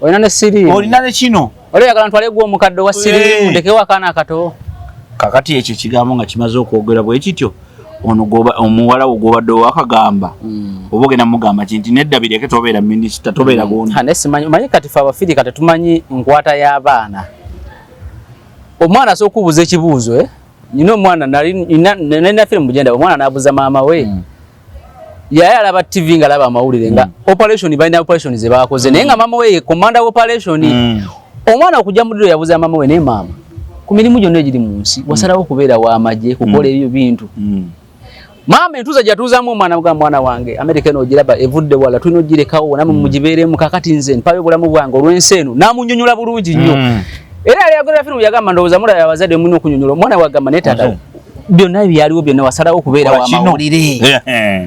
Olina ne siriimu. Olina ne kino. Oli oyagala ntwale gwe omukadde owa siriimu, ndekewo akaana akato. Kakati ekyo ekigambo nga kimaze okwogera bwe kityo, ono omuwala wo gwobadde owakagamba, oba ogenda mugamba ki nti nedda, bireke, tobeera minisita, tobeera gundi? Ha, naye simanyi, omanyi kati fe abafirika tetumanyi nkwata y'abaana. Omwana asobola okubuuza ekibuuzo, eh? Nina omwana nalina firimu gyendaba, omwana n'abuuza maama we. Yali alaba TV nga alaba amawulire nga operation, balina operation ze bakoze, naye nga maama we ye commander wa operation. Omwana okujja mu ddiro yabuuza maama we, naye maama, ku mirimu gyonna egiri mu nsi wasalawo okubeera w'amagye, kukola ebyo bintu? Maama entuuza gyatuuzaamu omwana, mugamba, mwana wange, Amerika eno ogiraba evudde wala, tulina ogirekawo namwe mugibeeremu. Kakati nze mpayo obulamu bwange olw'ensi eno. N'amunyonyola bulungi nnyo. Era yali agolera firimu, yagamba ndowooza mulaba abazadde mulina okunyonyola omwana. Wagamba naye taata, byonna byaliwo byonna wasalawo okubeera Kola kino. wamawulire.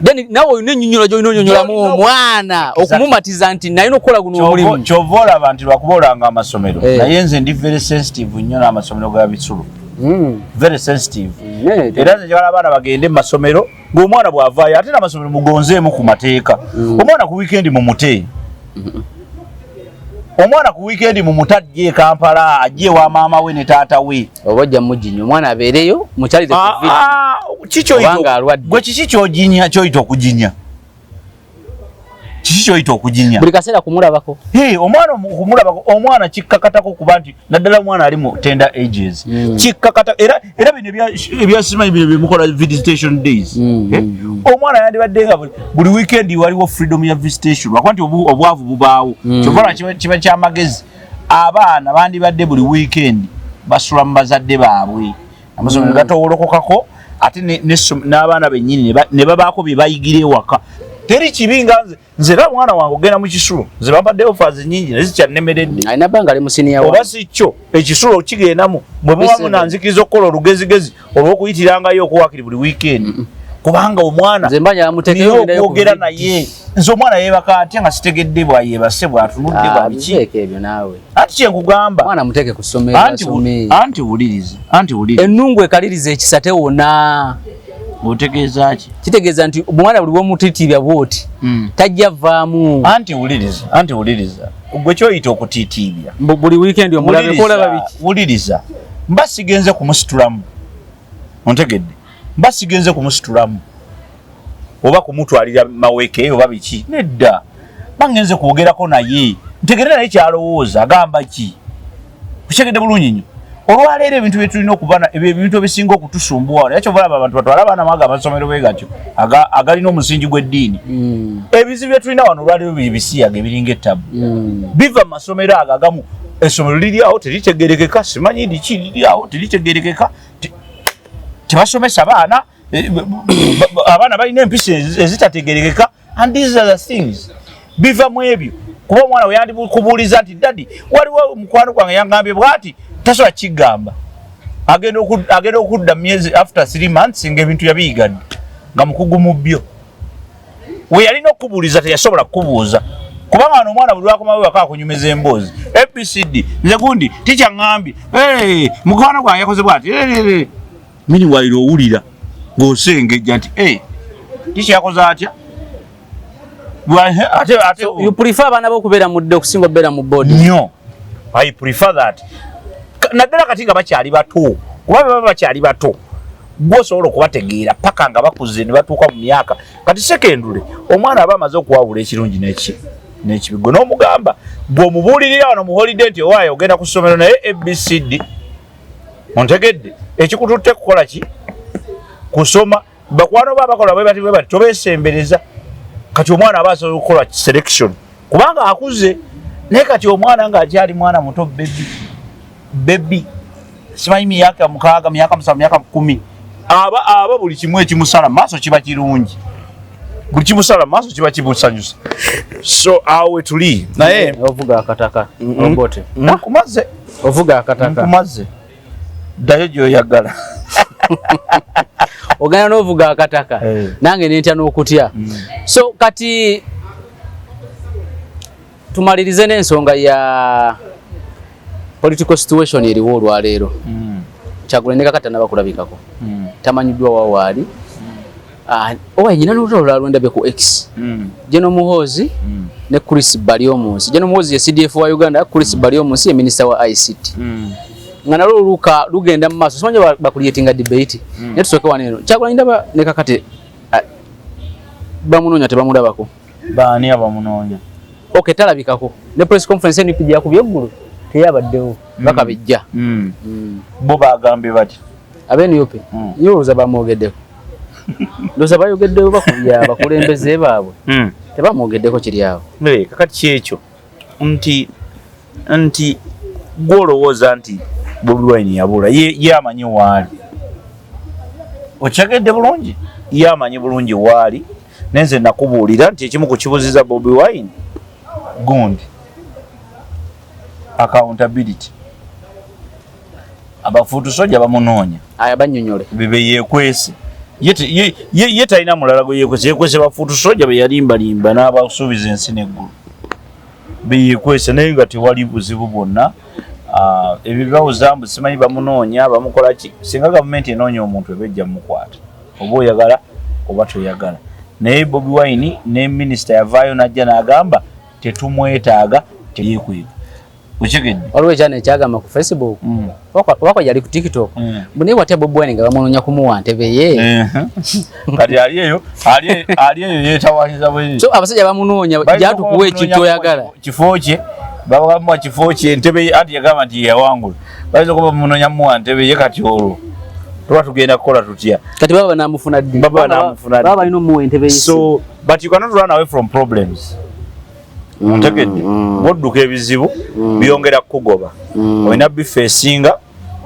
Then nawe olina ennyonnyola gy'olina onyonyolamu Gy'olina omwana okumumatiza nti nalina okukola guno omulimu. Kyova olaba nti lwakuba olanga amasomero, naye nze ndi very sensitive nnyo n'amasomero ga bisulo, very sensitive. Era nze njagala abaana bagende mu masomero ng'omwana bw'avaayo, ate n'amasomero mugonzeemu ku mateeka. Omwana ku weekend mumute, omwana ku weekend mumute ajje e Kampala, ajje ewa maama we ne taata we. Oba ojja muginya omwana abeereyo mukyalire ku video. Ah, ah, ki ky'oyita Obanga alwadde. Gwe kiki kyoginya, kyoyita okuginya? Kiki kyoyita okuginya? Buli kaseera kumulabako. Hey, omwana kumulabako, omwana kikkakatako kuba nti naddala omwana ali mu tender ages. Kikkakata era bino ebyasimanyi bino byemukola visitation days. Eh? Omwana yandibadde nga buli weekend waliwo freedom ya visitation, lwakuba nti obwavu bubaawo. Kyova kiba kyamagezi abaana bandibadde buli weekend basula mu bazadde baabwe, amasomero gatowolokokako, ate n'abaana bennyini ne babaako bye bayigira ewaka. Teri kibi nga nze era omwana wange ogenda mu kisulo, nze bampadde offers nnyingi naye zikyannemeredde. Alina bbanga ali mu senior Oba si kyo, ekisulo kigendamu bwe muba munanzikiriza okukola olugezigezi olw'okuyitirangayo okuwakiri buli weekend, kubanga omwana Nze mba nina okwogera naye. Nze omwana yeebaka atya nga sitegedde bwayeebase, bwatunudde, bwa biki? Biveeko ebyo naawe. Anti kyenkugamba. Omwana muteeke ku ssomero asome. Anti wuliriza, anti wuliriza. Ennungu ekaliriza ekisa tewona. Otegeeza ki? Kitegeeza nti omwana buli bwomutiitiibya bwoti tajja vaamu. Anti wuliriza, anti wuliriza, gwe kyoyita okutiitiibya. Buli weekend omulabeko, olaba biki? Wuliriza, mba sigenze kumusitulamu, ontegedde? Mba sigenze kumusitulamu oba kumutwalira maweke oba biki, nedda. Bangenze kwogerako naye, ntegere naye kyalowooza, agamba ki. Kukyegedde bulungi nnyo. Olwaleero ebintu byetulina okubana, ebyo ebintu ebisinga okutusumbuwa, naye kyova olaba abantu batwale abaana mwaga amasomero bwe gatyo agalina omusingi gw'eddiini. Ebizibu byetulina wano olwaleero biri bisiyaga ebiringa ettabu, biva mu masomero ago agamu. Essomero liri awo teritegerekeka, simanyi liki liri awo teritegerekeka, tebasomesa baana, abaana balina empisa ezitategerekeka, and these are the things biva mu ebyo. Kuba omwana we yandikubuuliza nti, "Daddy, waliwo mukwano gwange yangambye bwati," tasobola kigamba. Agenda okudda myezi after 3 months ngaebintu yabiyigadde nga mukugu mu byo. We yalina okubuuliza teyasobola kukubuuza, kubanga wano omwana buli lwakomawo waka akunyumiza emboozi ABCD, nze gundi tikyaŋŋambye, mukwano gwange yakoze bwati. Meanwhile owulira ng'osengejja nti teacher yakoze atya? Ate You prefer abaana bokubeera mu day okusinga okubeera mu board? Nnyo, I prefer that. Naddala kati nga bakyali bato, kuba baba bakyali bato gwosobola okubategeera paka nga bakuze ne batuuka mu myaka. Kati secondary omwana aba amaze okuwawula ekirungi neki n'ekibi. Gwe n'omugamba, bw'omubuulirira wano mu holiday nti owaayo ogenda ku ssomero naye ABCD, ontegedde? Ekikututte kukola ki? Kusoma. Bakwano ba bakola bwe bati bwe bati, tobeesembereza. Kati omwana aba asobola okukola selection kubanga akuze. Naye kati omwana ng'akyali mwana muto, baby baby, simanyi myaka 6, myaka 7, myaka 10, aba buli kimu ekimusala maaso kiba kirungi, buli kimusala maaso kiba kimusanyusa. So awo we tuli naye. Ovuga akataka obote. Nkumaze. Ovuga akataka. Nkumaze, ddayo gy'oyagala. Ogenda n'ovuga akataka. Nange nentya n'okutya. So kati tumalirize n'ensonga ya political situation eriwo olwaleero. Kyagulanyi ne kakati tanaba kulabikako, tamanyiddwa wa waali. Ah, owa nyina n'olutalo olwalwo ndabye ku X, General Muhoozi ne Chris Baryomunsi. General Muhoozi ye CDF wa Uganda, Chris Baryomunsi ye minister wa ICT, nga nalwo luka lugenda mu maaso. Simanyi bakucreatinga debate, naye tusooke wano eno. Kyagulanyi ndaba ne kakati, ah, bamunoonya tebamulabako. Baani abamunoonya? Okay, talabikako ne press conference NUP gye yakubye eggulu teyabaddewo, bakabijja. Bo bagambye bati Abe NUP ndowooza bamwogeddeko, ndowooza bayogeddeyo bakubya abakulembeze baabwe, tebamwogeddeko kiri awo. Kakati kyekyo nti gwolowooza nti Bobi Wine yabula, ye amanyi waali. Okyegedde bulungi, ye amanyi bulungi waali. Nenze nakubuulira nti ekimu ku kibuziza Bobi Wine gundi accountability, abafuutu soja bamunoonya. Aya, bannyonnyole. Bebe yekwese ye talina mulala gwe yekwese, yekwese bafuutu soja be yalimbalimba n'abasuubiza ensi n'eggulu, beyekwese naye nga tewali buzibu bwonna. Ah, ebyo bawuza mbu simanyi bamunoonya bamukola ki. Singa gavumenti enoonya omuntu eba ejja mukwata, oba oyagala oba toyagala. Naye Bobi Wine ne minisita yavaayo najja n'agamba tetumwetaaga, teyekweka. Okitegedde? Waliwo ekyana ekyagamba ku Facebook, obako yali ku TikTok, mbu naye watya Bobi Wine nga bamunoonya kumuwa ntebe ye. Kati ali eyo, ali eyo yeetawanyiza bwe. So abasajja bamunoonya, jatukuwa ekintu oyagala. Kifo kye babamuwa, kifo kye, entebe ye, anti yagamba nti yeyawangula. Bayinza okuba bamunoonya muwa ntebe ye. Kati olwo tuba tugenda kukola tutya? Kati baba banamufuna ddi? Baba banamufuna ddi? Baba balina omuwa entebe ye. So, but you cannot run away from problems. Ontegedde? Bwodduka ebizibu, byongera kukugoba. Olina bifacinga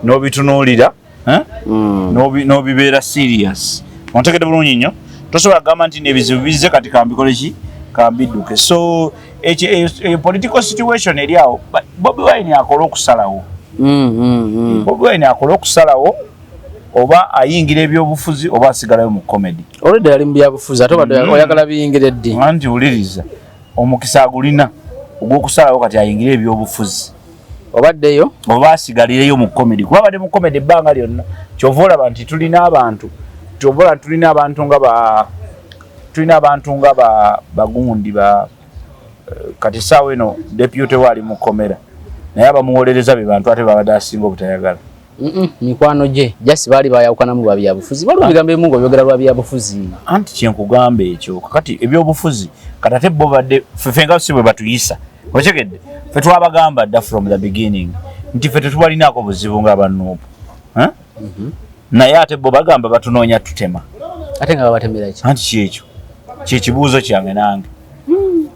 n'obitunuulira, eh? N'obibeera serious. Ontegedde bulungi nnyo? Tosobola kugamba nti nebizibu bizze, kati kambikole ki, kambidduke. So ekyo, eyo political situation eri awo. But Bobi Wine akole okusalawo. Bobi Wine akole okusalawo, oba ayingira ebyobufuzi oba asigalayo mu comedy. Already ali mu byabufuzi, ate obadde oyagala biyingire ddi? Anti wuliriza, omukisa agulina ogw'okusalawo kati ayingire ebyobufuzi Obaddeyo. oba asigalireyo mu comedy, kuba abadde mu comedy ebbanga lyonna. Kyova olaba nti tulina abantu, kyova olaba tulina abantu nga ba, tulina abantu nga ba bagundi ba, kati saawa eno deputy we ali mu komera, naye abamuwolereza be bantu ate babadde asinga obutayagala. Mikwano gye jasi baali bayawukanamu lwa byabufuzi. Waliwo ebigambo ebimu ng'obyogera lwa byabufuzi. Anti kyenkugamba ekyo. Kakati ebyobufuzi, kati ate bo badde ffe nga si bwe batuyisa. Okitegedde? Ffe twabagamba dda from the beginning nti ffe tetubalinaako buzibu nga ba NUP. Naye ate bo bagamba batunoonya tutema. Ate nga babatemera ki? Anti kyekyo kyekibuuzo kyange nange.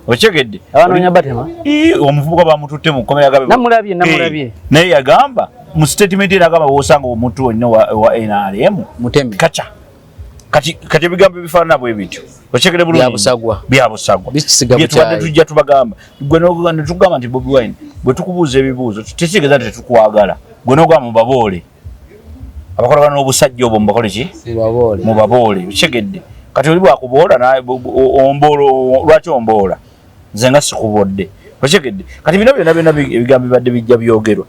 Okitegedde? Abanoonya batema. Ii, omuvubuka bamututte mu kkomera gabe. Namulabye, namulabye. Eh, naye yagamba mu statement era agamba wosanga omuntu wonna wa NRM muteme. Kaca kati ebigambo ebifaanana bwe bityo. Okitegedde bulungi? Byabusagwa. Byabusagwa. Bisiga Bye tubadde bukyayi. tujja tubagamba, gwe ne tugamba nti Bobi Wine, bwe tukubuuza ebibuuzo tekitegeeza nti tetukwagala. Gwe n'ogamba mubaboole abakolagana n'obusajja obwo, mubakole ki? Mubaboole. Mubaboole. Okitegedde? Kati oli bwakuboola omboola, lwaki omboola nze nga sikubodde? Okitegedde? Kati bino byonna byonna ebigambo bibadde bijja byogerwa,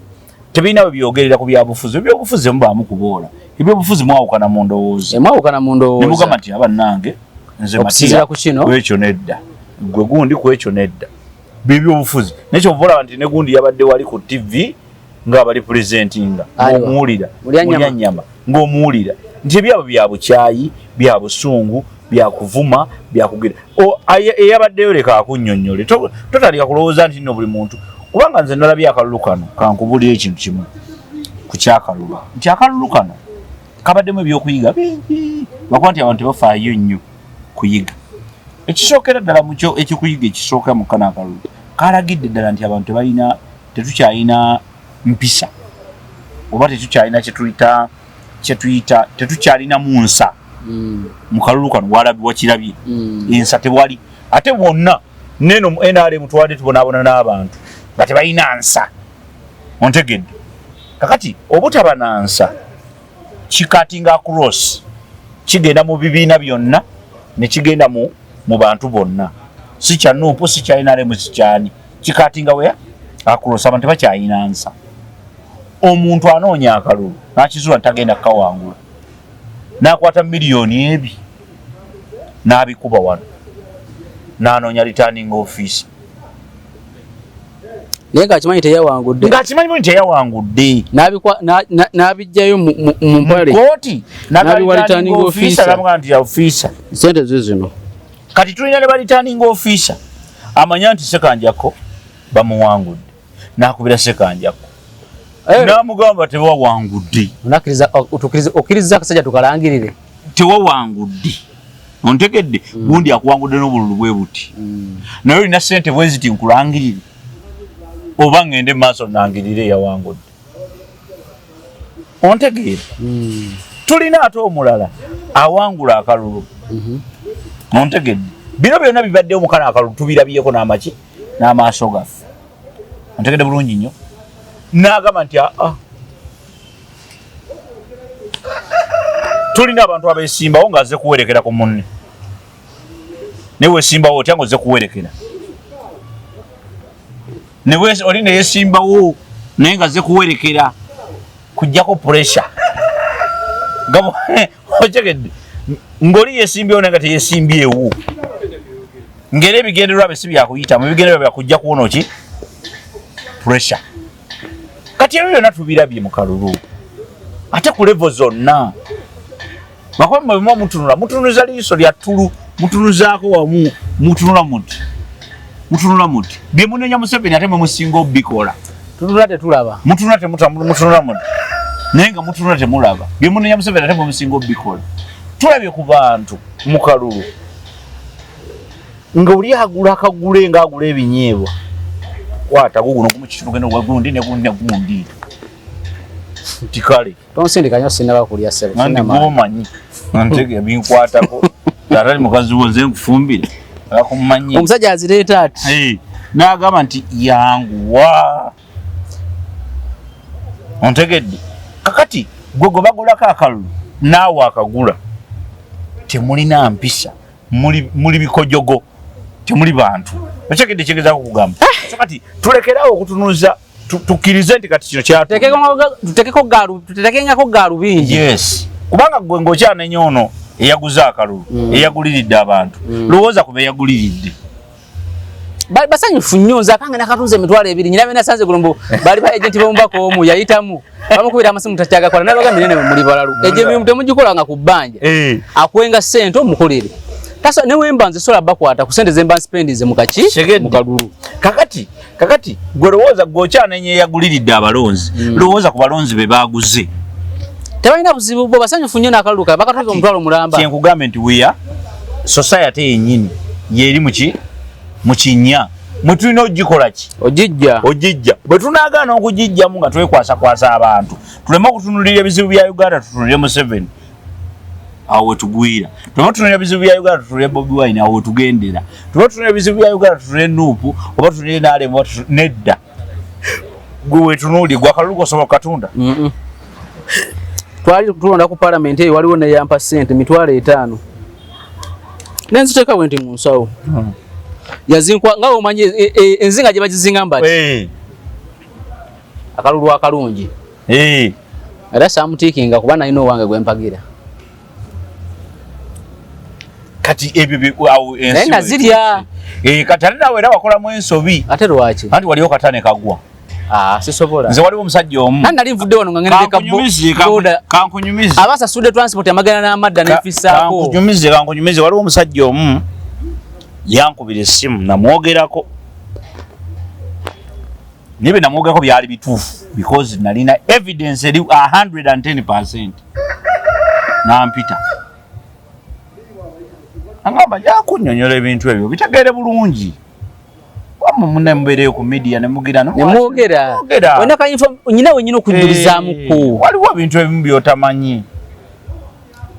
tebirina bwe byogerera ku byabufuzi. Ebyobufuzi mubaamu kuboola, ebyobufuzi mwawukana mu ndowooza. Emwawukana mu ndowooza. Nemugamba nti abannange nze Okusinziira ku kino. Kwekyo nedda, gwe gundi kwekyo nedda, byebyobufuzi. Naye kyova olaba nti ne gundi yabadde wali ku TV nga bali presentinga, Aliwa? ng'omuwulira. Mulyanyama. Mulyanyama, ng'omuwulira nti ebyabwe bya bukyayi, bya busungu, byakuvuma, byakugira. Eyabaddeyo leka akunnyonnyole. Totandika kulowooza nti nno buli muntu, kubanga nze nalabye akalulu kano. Kankubulira ekintu kimu ku kyakalulu, nti akalulu kano kabaddemu ebyokuyiga bingi, lwakuba nti abantu tebafaayo nnyo kuyiga. Ekisookera ddala mukyo, ekyokuyiga ekisooka mu kano akalulu, kalagidde ddala nti abantu tebalina, tetukyalina mpisa, oba tetukyalina kyetuyita tetukyalina nsa. Mu kalulu kano walabi wakirabye, ensa tewali. Ate bwonna neno mu NRM tubadde tubonaabona n'abantu nga tebalina nsa. Ontegedde? Kakati obutaba na nsa kicuttinga across, kigenda mu bibiina byonna ne kigenda mu bantu bonna, si kya NUP, si kya NRM, si kyani. Kicuttinga where across, abantu tebakyalina nsa. Omuntu anoonya akalulu n'akizuula nti tagenda kukawangula, n'akwata miliyoni ebi n'abikuba wano, n'anoonya returning office. Naye ng'akimanyi teyawangudde. Ng'akimanyi bulungi teyawangudde. N'abijjayo mu mpale. Kooti. N'abiwa returning officer. N'amugaa nti officer, sente ze zino. Kati tulina ne ba returning officer amanya nti Sekanjako bamuwangudde, n'akubira Sekanjako n'amugamba tewawangudde. Onakkiriza, okkiriza akasajja tukalangirire. Tewawangudde, ontegedde? Gundi akuwangudde n'obululu bwe buti, naye olina sente bwe ziti, nkulangirire oba ngende maaso nangirire eyawangudde? Ontegeera? Tulina ate omulala awangula akalulu. Ontegedde? Bino byonna bibaddewo mukana akalulu, tubirabyeko n'amaki n'amaaso gaffe. Ontegedde bulungi nnyo? N'agamba nti aa, tulina abantu abesimbawo ng'azze kuwerekera ku munne. Naye wesimbawo otya ng'ozze kuwerekera? Oli neyesimbawo naye nga azze kuwerekera kujjako pressure. Okitegedde? Ng'oli yesimbyewo naye nga teyesimbyewo, ng'era ebigendererwa bye si byakuyitamu, ebigendererwa byakujja kuwona ki? Pressure. Kati ebyo byonna tubirabye mu kalulu, ate ku level zonna. Bakuba mwe muba mutunula, mutunuza liiso lya ttulu, mutunuzaako wamu, mutunula muti, mutunula muti. Bye munenya Museveni ate mwe musinga obikola. Tutunula tetulaba. Mutunula temutambula, mutunula muti, naye nga mutunula temulaba. Bye munenya Museveni ate mwe musinga obikola. Tulabye ku bantu mu kalulu nga oli agula akagule nga agula ebinyeebwa, kwata guguno gumu kitundu genda ogwa gundi ne gundi ne gundi, nti kale. Tonsindika nnyo, sinnaba kulya ssebo. Andi gwomanyi ntege binkwatako, atali mukazi wo nze nkufumbire akumanyi. Omusajja azireeta ati. N'agamba nti yanguwa, ontegedde? Kakati gwe gwe bagulako akalulu naawe akagula, temulina mpisa, muli bikojogo, temuli bantu. Okyegedde kyegezaako kugamba? So kati tulekerawo okutunuza, tukkirize nti kati kino kyatu Tutekengako gaalubindi. Yes, kubanga gwe ng'okyanenya ono eyaguze akalulu, eyaguliridde abantu, lowooza ku beyaguliridde. Basanyufu nnyo. Nze akange nakatunze 20,000. Nyina benasanze gulumbu bali ba agenti b'omubaka omu yayitamu, bamukubira amasimu takyagakola. Nabagambye nene muli balalu, egyo emirimu temugikolanga ku bbanja. Akuwenga ssente omukolere. Tasa ne wemba nze sola bakwata ku ssente zemba nspendize mu kaki. Segedde. Mu kalulu. Kakati gwe lowooza, gwe okyanenya eyaguliridde abalonzi, lowooza ku balonzi be baguze. Tebalina buzibu, bo basanyufu nnyo n'akalulu kaabwe bakatunze 100,000. Kyenkugambe nti we are society yennyini yeri muki mu kinnya mwe tulina ogikola ki? Ogijja. Ogijja. Bwe tunaagaana okugijjamu nga twekwasakwasa abantu, tuleme okutunulira ebizibu bya Uganda, tutunulire Museveni, awo wetugwira. Tuleme okutunulira ebizibu bya Uganda, tutunulire Bobi Wine, awo wetugendera. Tuleme okutunulira ebizibu bya Uganda, tutunulire NUP oba tutunulire NRM oba nedda. Gwe wetunuulire, gwe akalulu kosobola okukatunda? Twali tulonda ku palamenti eyo, waliwo neyampa ssente 50,000 nenziteeka bwe nti mu nsawo. Yazinkwa nga omanyi enzinga gye bagizinga mbati. Akalulu akalungi. Era saamutiikinga kuba nalina owange gwe mpagira. Kati ebyo awo ensi Naye nazirya. Kati ate nawe era wakolamu ensobi. Ate lwaki? Anti waliwo katane kagwa. Ah, sisobola. Nze waliwo omusajja omu. Nani nali nvudde wano nga ngenda Kankunyumize, boda. Kankunyumize. Abasasudde transport amagana n'amadda nefisaako. Kankunyumize. Waliwo omusajja omu yankubira essimu, namwogerako, naye bye namwogerako byali bituufu because nalina evidence eri 110. Nampita, agamba jakunnyonnyola ebintu ebyo bitegeere bulungi, wamwe munne mubeereyo ku media ne mugira Nemwogera. Mwogera. Olina ka info nyina wenyina okujulizaamuko. Waliwo ebintu ebimu byotamanyi.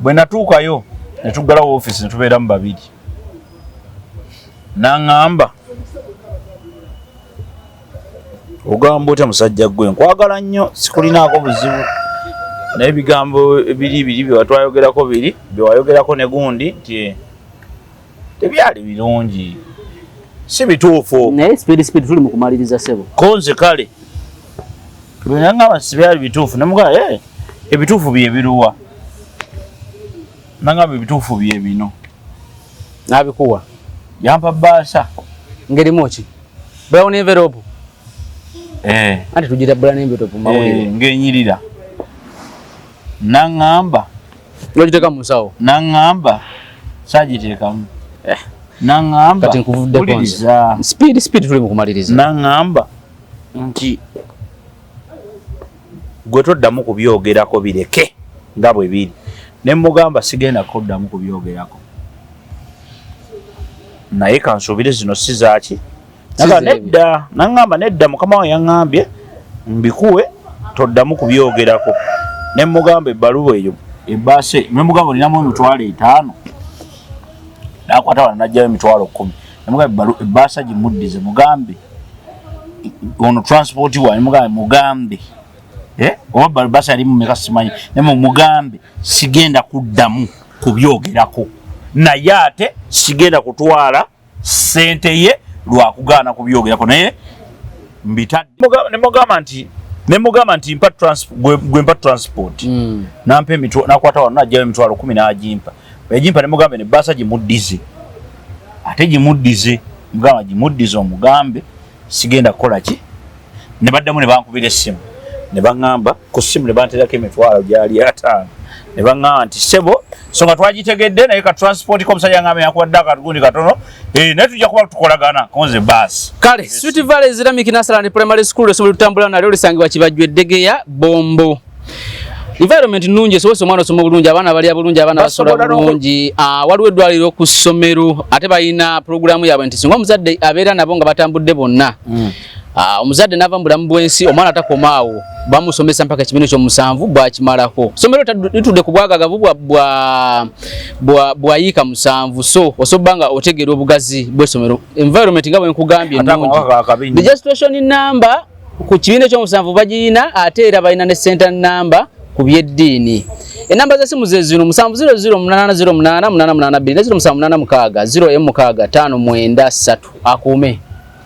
Bwe natuukayo ne tuggalawo ofiisi ne tubeeramu babiri, naŋŋamba, ogamba otya musajja gwe, nkwagala nnyo, sikulinaako buzibu, naye ebigambo biri biri byewatwayogerako, biri byewayogerako ne gundi nti tebyali birungi, si bituufu. Naye speed speed, tuli mu kumaliriza ssebo. Konze kale naŋŋamba sibyali bituufu, nemugaa hey, ebituufu bye biruwa? Naŋŋamba ebituufu bye bino. N'abikuwa? Yampa bbaasa. Ngerimu ki? Brown envelope? Eh. Anti tugira brown envelope mu mawulire. Eh, ng'enyirira. Naŋŋamba N'ogiteeka mu nsawo? Naŋŋamba saagiteekamu. Naŋŋamba Kati nkuvuddeko nze. Wuliriza. Speed speed, tuli mu kumaliriza. Naŋŋamba nti gwe toddamu kubyogerako, bireke nga bwe biri. Ne mugamba sigenda kuddamu kubyogerako, naye kansuubire zino si zaaki. Naga zeebyo. Nedda, naŋŋamba nedda, mukama we yaŋŋambye mbikuwe, toddamu kubyogerako. Ne mugamba ebbaluwa eyo ebbaasa, ne mugamba olinamu 50,000, nakwata wano najjayo 10,000. Ne mugamba ebbaasa gimuddize, mugambe ono transport wange, mugambe mugambe, oba bbaasa yali mumeka simanyi, naye mugambe sigenda kuddamu kubyogerako, naye ate sigenda kutwala sente ye lwakugaana kubyogerako, naye mbitadde. Ne mugamba nti mpa gwe mpa transport. Nampa nakwata wano najjayo 10,000 n'agimpa. Egimpa ne mugambe ne bbaasa gimuddize, ate gimuddize, mugamba gimuddize, omugambe sigenda kukola ki. Ne baddamu ne bankubira essimu. Ne baŋŋamba ku ssimu, ne banterako emitwalo gyali 50, ne baŋŋamba nti, "Ssebo, so nga twagitegedde, naye ka transport ko omusajja ŋŋamba yakuwadde akagundi katono, naye tujja kuba tukolagana konze baasi." Kale, Sweet Valley Islamic Nursery and Primary School esobola tutambula nalyo, lisangibwa Kibajjo, Eddegeya, Bombo. Environment nnungi, esobose omwana osoma obulungi, abaana balya bulungi, abaana basola Basobola bulungi. Ah, waliwo eddwaliro ku ssomero, ate balina puroguramu yaabwe nti singa omuzadde abeera nabo nga batambudde bonna, ah, omuzadde n'ava mu bulamu bw'ensi, omwana takoma awo, bamusomesa mpaka ekibiina ekyomusanvu bwakimalako. Ssomero litudde ku bwagagavu bwa yiika 7, so osobola nga otegeera obugazi bw'essomero. Environment nga bwe nkugambye Ate ako ennungi. nga kabi nnyo. Registration number ku kibiina ekyomusanvu bagiyina, ate era balina ne center number ku byeddiini. Enamba z'essimu ze zino: 700 808 882 ne 0786 0 6 593. Akuume.